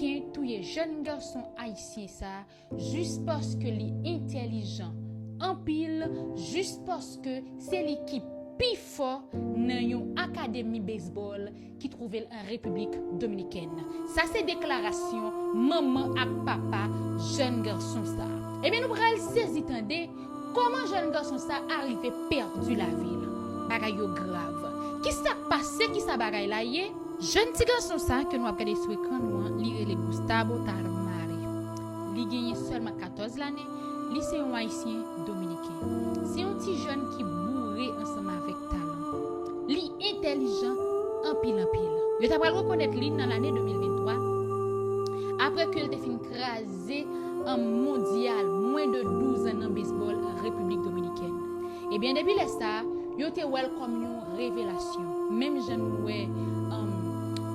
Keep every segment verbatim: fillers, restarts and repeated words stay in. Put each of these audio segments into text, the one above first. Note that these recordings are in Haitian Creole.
dominiken touye jèn gason ayisyen sa a jis paske li entèlijan anpil, jis paske se li ki pi fò nan yon akademi bezbòl ki twouve l an Repiblik Dominikèn. Sa se deklarasyon manman ak papa jèn gason sa a. Ebyen, nou pral sezi tande kòman jèn gason sa a rive pèdi lavi l. Bagay yo grav. Kisa k pase? Kisa bagay la ye? Jèn ti gason sa a ke nou ap gade sou ekran nou an, li rele Gustavo Tarmari. Li genyen sèlman katòz lane, li se yon Ayisyen dominiken. Se yon ti jèn ki boure ansanm avèk talan. Li entèlijan anpil, anpil. Yo ta pral rekonèt li nan lane de mil venntwa, apre ke l te fin kraze an mondyal mwen de douz an nan bezbòl an Repiblik Dominikèn. Ebyen, depi lè sa a, yo te wè l kòm yon revelasyon. Menm jan nou wè, um,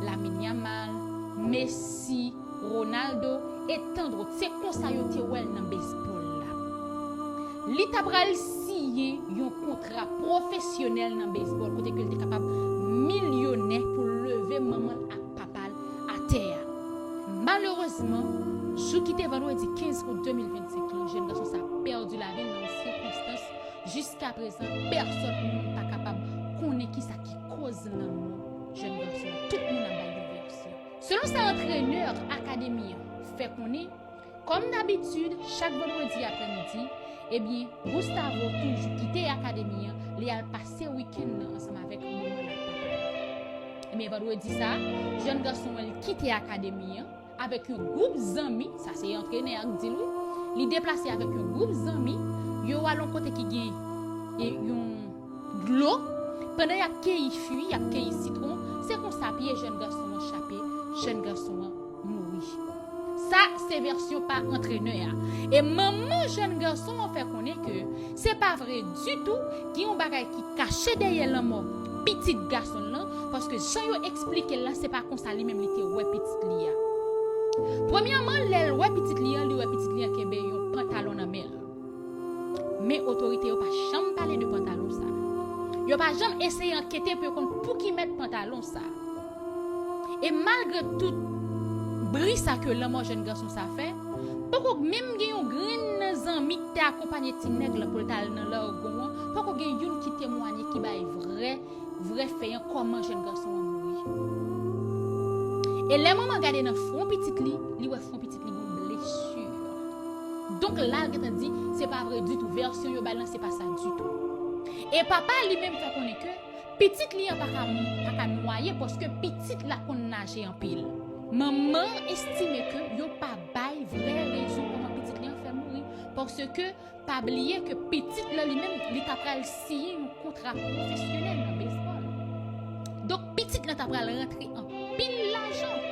Lamine Yamal, Messi, Ronaldo, e tandòt. Se konsa yo te wè l nan bezbòl la. Li ta pral siyen yon kontra pwofesyonèl nan bezbòl, kote ke l te kapab milyonè pou leve manman l ak papa l atè a. Malerezman, jou ki te vandredi kenz out de mil vennsenk lan, jèn gason sa a pèdi lavi l nan yon sikonstans jiska prezan pèsòn moun pa kapab konnen kisa ki koz lanmò jèn gason an. Tout moun ap bay yon vèsyon. Selon sa antrenè akademi an fè konnen, kòm dabitid, chak vandredi aprèmidi, ebyen, Gustavo toujou kite akademi an, li al pase wikenn nan ansanm avèk manman l ak papa l. Ebyen, vandredi sa a, jèn gason an, li kite akademi an avèk yon gwoup zanmi, sa se antrenè a k di l wi, li deplase avèk yon gwoup zanmi, yo al yon kote ki gen, e, yon dlo, pandan y ap keyi fwi, y ap keyi sitwon, se konsa pye jèn gason an chape, jèn gason an mouri. Sa, se vèsyon pa antrenè a. E manman jèn gason an fè konnen ke se pa vre ditou, gen yon bagay ki kache dèyè lanmò pitit gason l lan, paske jan yo eksplike l la, se pa konsa li menm li te wè pitit li a. Premyèman, lè l wè pitit li an, li wè pitit li an kenbe yon pantalon nan men l. Men otorite yo pa janm pale de pantalon sa. Yo pa janm eseye ankete pou yo konn pouki mèt pantalon sa. E malgre tout bri sa ke lanmò jèn gason sa fè, poko menm gen yon grenn nan zanmi ki te akonpanye ti nèg la pou l t al nan lagon an, poko gen youn ki temwanye, ki bay vrè, vrè fè an, kòman jèn gason an mouri. E lè manman gade nan fwon pitit li, li wè fwon pitit li gon blesi. Donk la, l gentan di, se pa vre ditou. Vèsyon yo bay lan, se pa sa ditou. E papa li menm fè konnen ke pitit li an pa ka, pa ka nwaye paske pitit la konn naje anpil. Manman an estime ke yo pa bay vrè rezon kòman pitit li an fè mouri. Paske pa bliye ke pitit la li menm, li ta pral siyen yon kontra pwofesyonèl nan bezbòl. Donk, pitit lan ta pral rantre anpil lajan.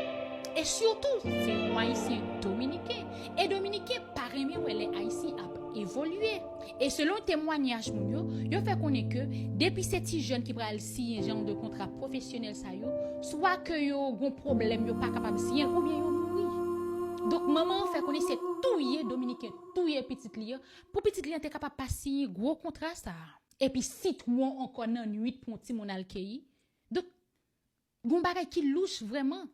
E sitou, se yon Ayisyen dominiken. E Dominiken pa renmen wè lè Ayisyen ap evolye. E selon temwanyaj moun yo, yo fè konnen ke depi se ti jèn ki pral siyen jan de kontra pwofesyonèl sa yo, swa ke yo gon pwoblèm, yo pa kapab siyen l, oubyen yo mouri. Donk, manman an fè konnen se touye Dominiken touye pitit li an, pou pitit li an te kapab pa siyen gwo kontra sa a. Epi sitwon ankò nan nuit pou yon timoun al keyi. Donk, gon bagay ki louch vrèman.